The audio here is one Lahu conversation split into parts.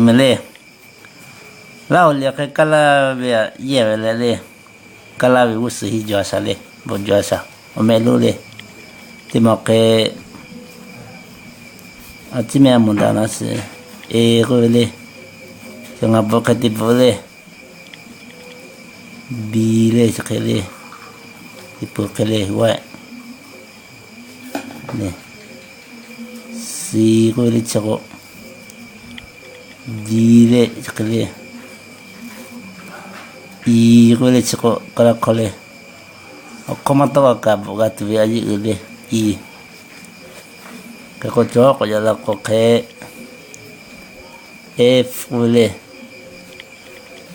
meh le. Laˇ huˍ liꞈ hk'e kaˇ laˇ ve yehˇ ve leh le. Kaˇ laˇ ve g'uˇ suhˍ hiˆ jaw a shaˍ le, bvuhꞈ jaw a shaˍ, awˬ meh lonˉ le. Teˇ maˬ hk'e, a ciˉ meh a moˍ daꞈ na suhˍ, e k'oˆ ve le. Ngaˬ bvuhꞈ hk'e te bvuhꞈ le. Biˇ le chi hk'e le. Teˇ pui hk'e le, wehˆ le. Siˍ k'oˆ ve le chi k'o, diˍ le chi hk'e le. Iˍ k'oˆ ve le chi k'o, kaˇ laˇ hkawˇ le. Awˬ hkawˇ maˇ tawˆ g'a kaꞈ bvuhꞈ g'a tuˬ ve a yeˇ uiˍ le. Iˍ. Hk'e k'o cawˬ k'awꞈ yaꞈ la k'o hk'e, F k'oˆ ve le.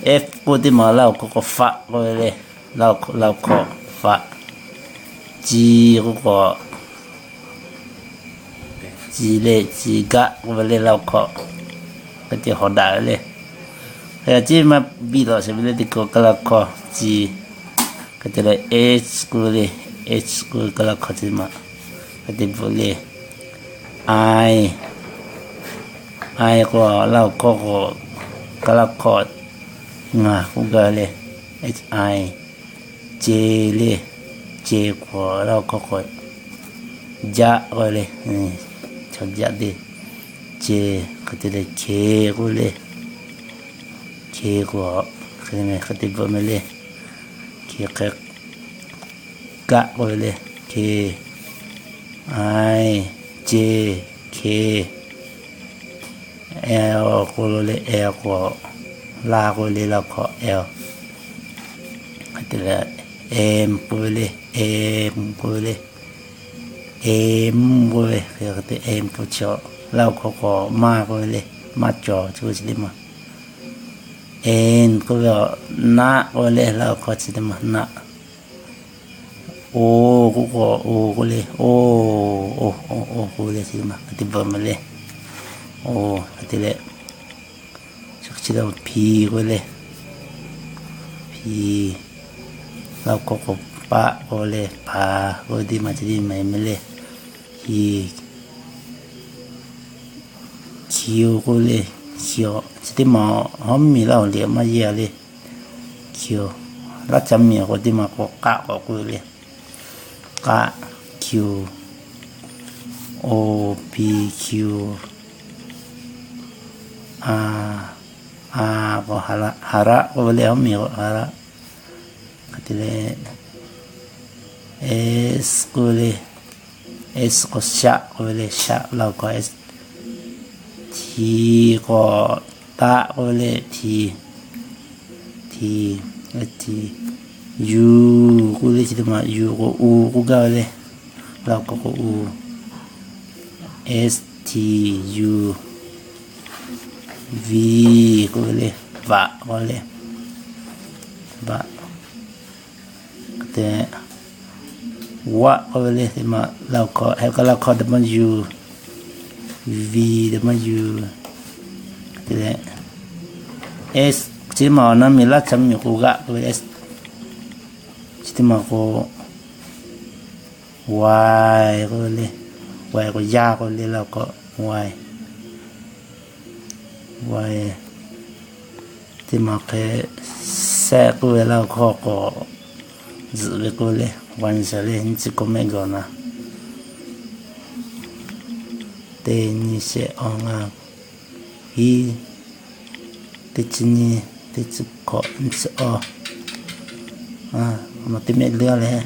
F k'oˆ teˇ maˬ Laˇ huˍ hkawˇ k'o faˆ k'oˆ ve le. Laˇ huˍ hkawˇ faˆ. Ci k'oˆ k'o, ci le, ci gaˆ k'oˆ ve le Laˇ huˍ hkawˇ. Hk'e te hawˍ daꞈ ve le. Hk'e a ciˉ maˇ biˇ lawꞈ sheˍ ve le teˇ hkawˇ kaˇ laˇ hkawˇ ci. Hk'e te leh H k'oˆ ve le, H k'oˆ ve kaˇ laˇ hkawˇ chi maˬ. Hk'e te bvuhꞈ le. I, I k'o Laˇ huˍ hkawˇ k'o, kaˇ laˇ hkawˇ ngaˬ k'oˆ gaˇ ve le. H I, ce le, ce k'o Laˇ huˍ hkawˇ k'o, jaˆ k'oˆ ve le. Chaw jaˆ te, ce. Hk'e te leh ke k'oˆ ve le. Ke k'o, hk'e te bvuhꞈ meh le. Ke hk'e, kaˆ k'oˆ ve le. Ke, I, ce, ke. L k'oˆ lo le, L k'o, laˇ k'oˆ ve le Laˇ huˍ hkawˇ L. Hk'e te leh, M k'oˆ ve le, M k'oˆ ve le. M k'oˆ ve, hk'e te M k'oˆ chi, Laˇ huˍ hkawˇ k'o maˇ k'oˆ ve le, maˇ cawˬ chi k'oˆ chi teˇ maˬ. N k'oˆ ve, naˆ k'oˆ ve le, Laˇ huˍ hkawˇ chi teˇ maˬ naˆ. O k'oˆ k'o, o k'oˆ le, o, o, o k'oˆ ve le chi teˇ maˬ hk'e te bvuhꞈ meh le. O, hk'e te leh, chi leh P k'oˆ ve le. P, Laˇ huˍ hkawˇ k'o paˆ k'oˆ ve le, paˍ k'oˆ ve teˇ maˬ chi teˇ maˬ meh le. Q, Q k'oˆ ve le, Q, chi teˇ maˬ hawˉ miˬ Laˇ huˍ liꞈ maˇ yehˇ le. Q, laˇ caˇ miˬ k'o teˇ maˬ k'o k'aˆ k'awꞈ k'oˆ ve le. K'aˆ, Q, O, P, Q, A, A k'o ha raˆ k'oˆ ve le, hawˉ miˬ k'o ha raˆ. Hk'e te leh, S k'oˆ ve le, S k'o shaˆ k'oˆ ve le, shaˆ Laˇ huˍ hkawˇ S. T k'o taˆ k'oˆ ve le, T, T, T, U k'oˆ ve le, chi teˇ maˬ U k'o u k'oˆ gaˇ ve le, Laˇ huˍ hkawˇ k'o u, S, T, U, V k'oˆ ve le, vaꞈ k'oˆ ve le, vaꞈ. Hk'e te, waˆ k'oˆ ve le, teˇ maˬ Laˇ huˍ hkawˇ, heh kaˇ Laˇ huˍ hkawˇ teˇ maˬ U, V teˇ maˬ U. Hk'e te leh, S chi teˇ maˬ awˬ na miˬ laˇ caˇ miˬ k'o g'aˆ k'oˆ ve le, S chi teˇ maˬ k'o, Y k'oˆ ve le, Y k'o yaˇ k'oˆ ve le Laˇ huˍ hkawˇ, Y, Y. Teˇ maˬ hk'e, shehˆ k'oˆ ve Laˇ huˍ hkawˇ k'o, zuhꞈ ve k'oˆ ve le, วันเสาร์ le, nyi chi k'o mehˆ gawˬ na. Teˇ nyi shehˆ awˬ ngaˇ, hiˉ, teˇ chi nyi, teˇ chi hkawꞈ, nyi chi awˬ, a, teˇ mehˆ leuˉ leh,